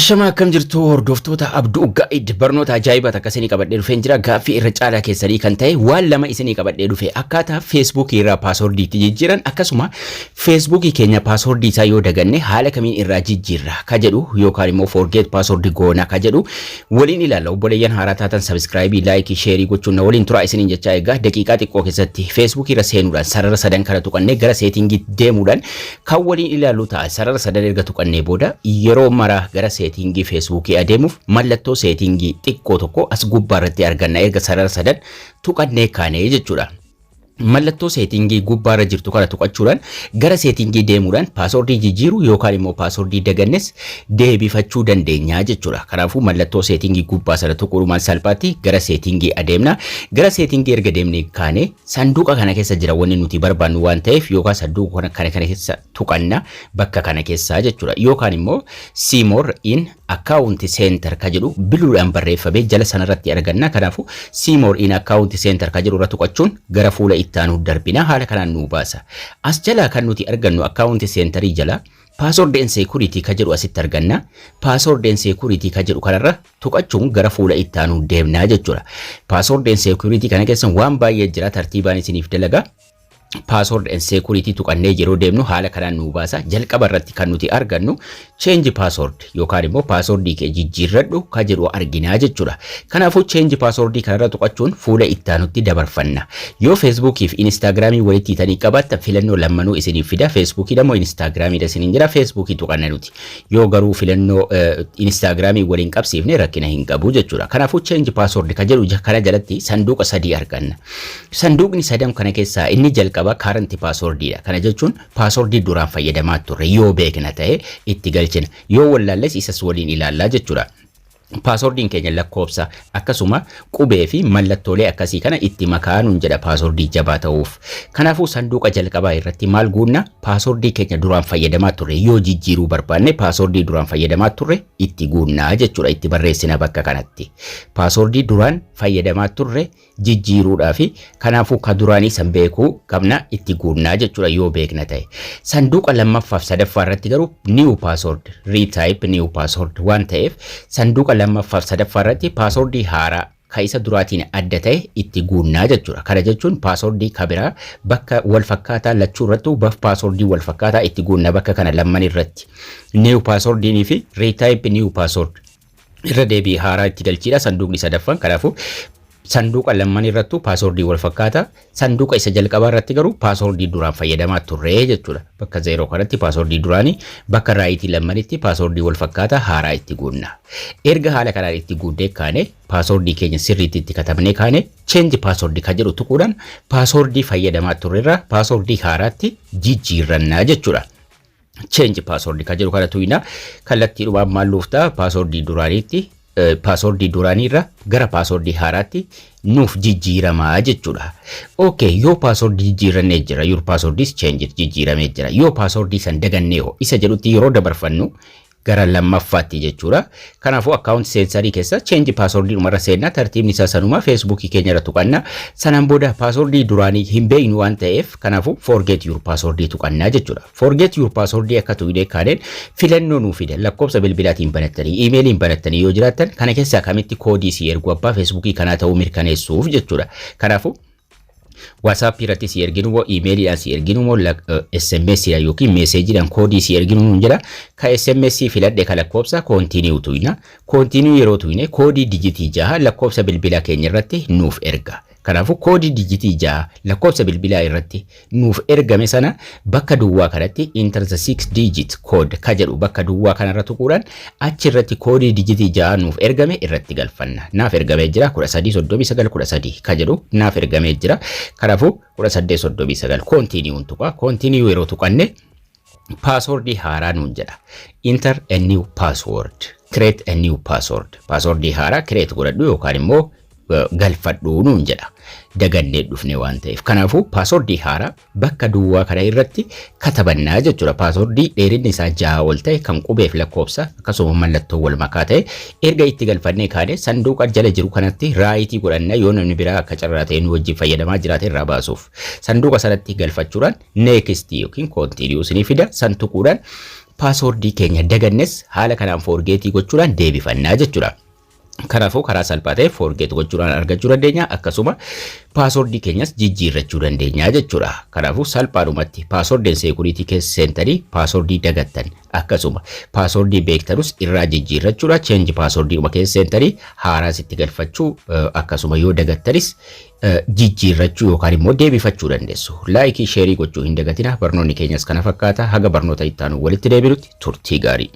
Ashama, akkam jirtu hordoftoota Abduu Gaa'id? Barnoota ajaa'ibaa takka isinii qabadhee dhufeen jira. Gaaffii irra caalaa keessanii kan ta'e waan lama isinii qabadhee dhufe: akkaataa Feesbuukii irraa paaswordii itti jijjiiran, akkasuma Feesbuukii keenya paaswordii isaa yoo daganne haala kamiin irraa jijjiirra ka jedhu yookaan immoo forget password goona ka jedhu waliin ilaalla. Obboleeyyan haaraa taatan subscribe, like, share gochuun na waliin turaa isiniin jechaa, egaa daqiiqaa xiqqoo keessatti Feesbuukii irra seenuudhaan sarara sadan kana tuqannee gara setting deemuudhaan kan waliin ilaallu ta'a. Sarara sadan erga tuqannee booda yeroo maraa gara setting Feesbuukii adeemuuf mallattoo setting xiqqoo tokko as gubbaa irratti arganna erga sarara sadan tuqannee kaanee jechuudha. Mallattoo setting gubbaarra jirtu kana tuqachuudhaan gara setting deemuudhaan paaswordii jijjiiruu yookaan immoo paaswordii dagannes deebifachuu dandeenya jechuudha. Kanaafuu mallattoo setting gubbaa sana tuquudhumaan salphaatti gara setting adeemna. Gara setting erga deemnee kaane sanduuqa kana keessa jira wanni nuti barbaannu waan ta'eef, yookaan sanduuqa kana keessa tuqanna bakka kana keessaa jechuudha. Yookaan immoo "See more in account center" ka jedhu biluudhaan barreeffamee jala sanarratti arganna. Kanaafuu "See more in account center" ka jedhu irra tuqachuun gara fuula itti aanu darbina, haala kanaan nu baasa. As jalaa kan nuti argannu account centerii jala "Password and security" ka jedhu asitti arganna. "Password and security" ka jedhu kanarra tuqachuun gara fuula itti aanu deemnaa jechuudha. "Password and security" kana keessa waan baay'ee jira, tartiibaan isiniif dalaga. "Password and security" tuqannee yeroo deemnu haala kanaan nu baasa. Jalqaba irratti kan nuti argannu "Change password" yookaan immoo paaswordii kee jijjiirradhu ka jedhu arginaa jechuudha. Kanaafuu "Change password" kanarra tuqachuun fuula itti aanutti dabarfanna. Yoo Feesbuukii fi Instaagiraamii walitti hiitanii qabaattan filannoo lammanuu isiniif fida. Feesbuukii immoo Instaagiraamiidha isiniin jira. Feesbuukii tuqanna nuti. Yoo garuu filannoo Instaagiraamii waliin qabsiifne rakkina hin qabu jechuudha. Kanaafuu "Change password" ka jedhu kana jalatti sanduuqa sadii arganna. Sanduuqni sadan kana keessaa inni jalqaba current passwordidha. Kana jechuun paaswordii duraan fayyadamaa turre yoo beekna ta'e itti galchina. Yoo wallaalles isas waliin ilaallaa jechuudha. Paaswordiin keenya lakkoofsa, akkasuma qubee fi mallattoolee akkasii kana itti makaa nuun jedha paaswordii jabaa ta'uuf. Kanaafuu sanduuqa jalqabaa irratti maal guunna? Paaswordii keenya duraan fayyadamaa turre yoo jijjiiruu barbaanne paaswordii duraan fayyadamaa turre itti guunnaa jechuudha, itti barreessina bakka kanatti. Paaswordii duraan fayyadamaa turre jijjiiruudhaa fi kanaafuu ka duraanii san beekuu qabna, itti guunnaa jechuudha yoo beekna ta'e. Sanduuqa lammaffaaf sadaffaa irratti garuu new password, retype new password waan ta'eef sanduuqa lammaffaaf sadaffaa irratti paaswordii haaraa ka isa duraatiin adda ta'e itti guunnaa jechuudha. Kana jechuun paaswordii ka biraa bakka wal fakkaataa lachuu irrattuu paaswordii wal fakkaataa itti guunna bakka kana lamman irratti. New passwordiinii fi retype new password irra deebii haaraa itti galchiidha sanduuqni sadaffaan. Kanaafuu sanduuqa lamman irrattuu paaswordii wal fakkaataa, sanduuqa isa jalqabaa irratti garuu paaswordii duraan fayyadamaa turre jechuudha. Bakka zeeroo kanatti paaswordii duraanii, bakka right lammanitti paaswordii wal fakkaataa haaraa itti guunna. Erga haala kanaan itti guunnee kaane, paaswordii keenya sirriitti itti katabnee kaane, "Change password" kan jedhu tuquudhaan paaswordii fayyadamaa turrerra paaswordii haaraatti jijjiirrannaa jechuudha. "Change password" kan jedhu kana tuqna, kallattiidhumaan maal nuuf ta'a? Paaswordii duraaniitti, paaswordii duraaniirra gara paaswordii haaraatti nuuf jijjiiramaa jechuudha. Okay, yoo paaswordii jijjiirannee jira, "Your password is changed", jijjiiramee jira. Yoo paaswordii san dagannee hoo isa jedhutti yeroo dabarfannu gara lammaffaatti jechuudha. Kanaafuu account centerii keessa "Change password" dhumarra seennaa, tartiibni isaa sanuma, Feesbuukii keenya irra tuqanna. Sanaan booda paaswordii duraanii hin beeknu waan ta'eef kanaafuu "Forget your password" tuqannaa jechuudha. "Forget your password" akka tuqnee kaaneen filannoo nuu fida. Lakkoofsa bilbilaatiin banattanii, iimeeliin banattanii yoo jiraattan kana keessaa kamitti koodii si ergu abbaa Feesbuukii kanaa ta'uu mirkaneessuuf jechuudha. Kanaafuu WhatsApp irratti si erginu moo, iimeeliidhaan si erginu moo, SMS yookiin meeseejiidhaan koodii si erginu nuun jedha. Ka SMS filadhe, ka lakkoofsa, "Continue" tuyna. "Continue" yeroo tuyne koodii dijitii 6 lakkoofsa bilbilaa keenya irratti nuuf erga. Kanaafuu koodii dijitii 6 lakkoofsa bilbilaa irratti nuuf ergame sana bakka duwwaa kanatti "Enter the six digit code" ka jedhu bakka duwwaa kanarra tuquudhaan achi irratti koodii dijitii 6 nuuf ergame irratti galfanna. Naaf ergamee jira, 1339 13 ka jedhu naaf ergamee jira. Kanaafuu 1839 "Continue" tuqa. "Continue" yeroo tuqanne paaswordii haaraa nuun jedha. "Enter a new password." "Create a new password." Paaswordii haaraa create godhadhu yookaan immoo galfadhu nuun jedha. Dagannee dhufne waan ta'eef. Kanaafuu paaswordii haaraa bakka duwwaa kana irratti katabannaa jechuudha. Paaswordii dheerinni isaa 6 ol ta'e kan qubeef lakkoofsa akkasuma mallattoo wal makaa ta'e erga itti galfannee kaane sanduuqa jala jiru kanatti right godhanna, yoo namni biraa akka carraa ta'e nu wajjin fayyadamaa jiraate irraa baasuuf. Sanduuqa sanatti galfachuudhaan "Next" yookiin "Continue" isinii fida, san tuquudhaan Passwordii keenya dagannes haala kanaan forgetii gochuudhaan deebifannaa jechuudha. Kanaafuu karaa salphaa ta'e forget gochuudhaan argachuu dandeenya, akkasuma passwordii keenyas jijjiirrachuu dandeenya jechuudha. Kanaafuu salphaadhumatti passwordiin security keessa seentanii passwordii dagattan, akkasuma passwordii beektanus irraa jijjiirrachuudha. Change passwordiidhuma keessa seentanii haaraas itti galfachuu, akkasuma yoo dagattanis jijjiirrachuu yookaan immoo deebifachuu dandeessu. Likeii, shareii gochuu hin dagatina. Barnoonni keenyas kana fakkaata. Haga barnoota itti aanu walitti deebinutti turtii gaarii.